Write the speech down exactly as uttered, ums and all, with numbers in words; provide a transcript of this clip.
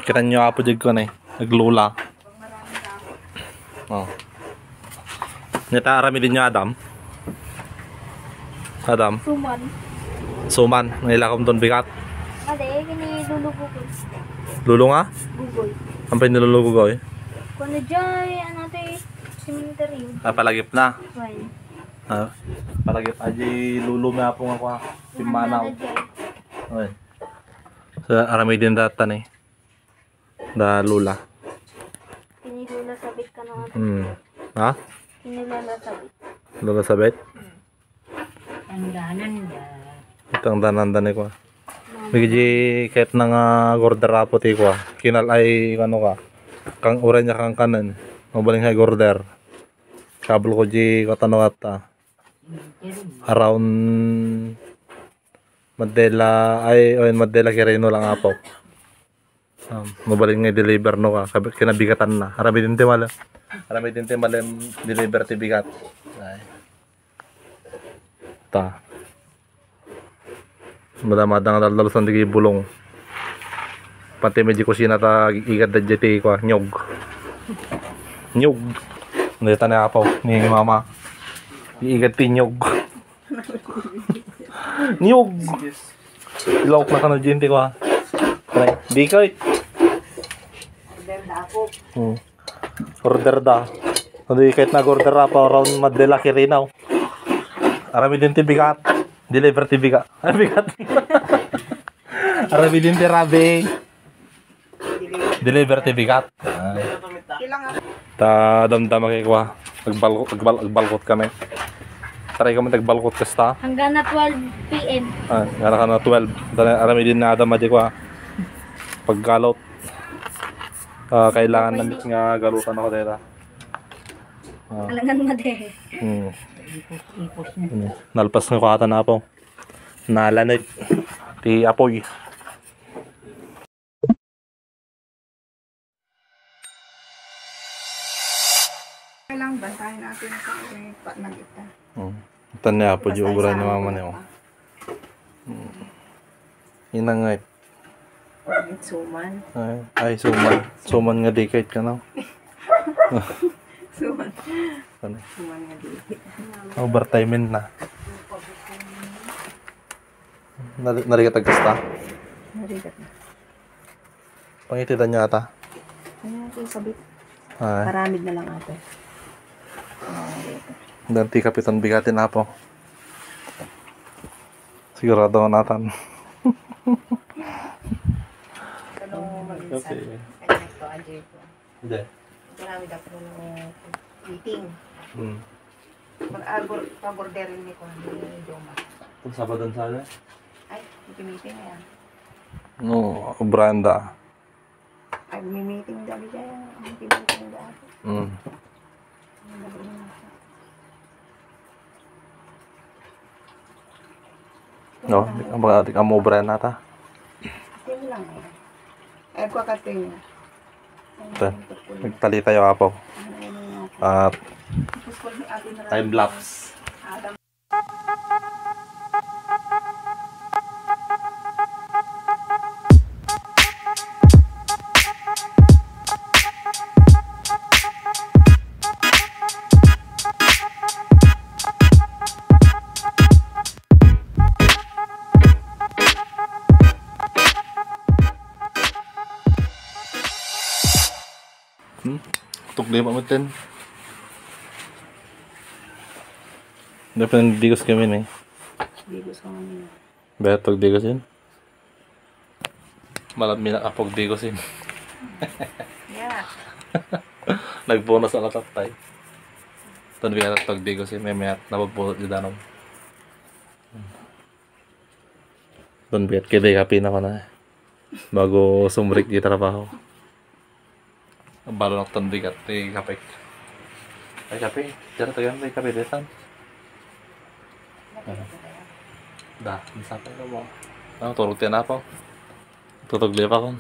Kita nyo, apo, diay kuan, eh. Naglula. Oh. Nia ta aramidennyo, Adam. Adam. Suman. Suman. Nailakom ton bigat. Ade, kini lulugo ko. Lulu nga? Gugoy. Ampay ni lulu gugoy? Kuno jay, ano to eh? Sementeryo. Ah, palagip na. Why? Ah, palagip. Aji lulu mi apo nga kua. Timmanaw. Oy. So, aramidenda ta ni da lula. Kini lula sabit ka na nga. Hmm. Ha? Kini lula sabit. Lula sabit? Ang danan da. Itang danan da ni kua. Bigay di kahit na nga order apo ti kua. Kinal ay ano ka. Kang uray niya kang kanan. Mabaling nga order. Kabel ko di katano ata. Around Mandela, ay, o, Mandela Quirino lang, apo. Um, mabalin nga i-deliver no ka, kabi-, kinabigatan na. Aramidin ti mali. Aramidin ti mali, deliver ti bigat. Ay. Ta. Madamada nga daldalusan di bulong. Pati may di kusina ta igad da ti kua, nyog. Nyog. Nalita ni apo, ni mama. Igad ti nyog. Nyog. Ilawak na kano dyan, ti kua. Di kahit. Hmm. Order da. Hindi kahit nag-order na pa around Mandela Quirino. Aramidin ti bigat. Deliver ti bigat. Ay, bigat. Aramidin ti rabi. Deliver ti bigat. Ay. Ta damdama kay kua. Agbalkot, agbal-, agbalkot kami. Taray kami agbalkot kasta. Hanggang na twelve P M. Ah, ngara ka na twelve. Dala, aramidin na Adam adi kua. Paggalot. Ah, kailangan na nga galutan ako dito. Ah. Alangan mo de. Hmm. Ipos, ipos na. Ano, nalpas nga kuha ta na, apo. Nalanit. Ti apoy. Kailangan bantayan natin ito. May pa nag-ita. Hmm. Tan ni apo, di uguran ni mama niyo. Hmm. Inangay. Suman. Ay, ay, suman. Suman nga di kahit ka, no? Suman. Ano? Suman nga di. Overtime na. Nari-, narigat agkasta? Narigat na. Pangitidan niya ata. Ano ito yung sabit? Ay. Paramid na lang ate. Ah, dito. Dan ti kapitan bigatin, apo. Sigurado natan. Kasi, kanya to, Ajay ko. Hindi. Ito namin dapat ng meeting. Hmm. Mag-agor-, pag-orderin ni Kuya, ni Joma. Kung Sabado sana? Ay, meeting na yan. No, Branda. Ay, may meeting dali dyan. Ang meeting dali. Hmm. No, ang mga adik ang mobra na ta. Ito lang eh. Ay, kuha ka ito yun. Ito, nagtali tayo, apo. At time lapse. Hmm? Tukli pa mo ten. Dapat nagdigos kami ni. Digos kami. Beto, digosin. Malam mina apog digosin. Yeah. Nagbonus ang tatay. Tan biya tag digosin, may mayat na pagpulot di danom. Tan biya kaya kape na ko na. Bago sumrik di trabaho. Balo na ton bigat ti kape. Ay, kape. Diyan tayo may kape ditan. Da, masapay ka mo. Ano, turog ti anak ko. Tutugli pa kon.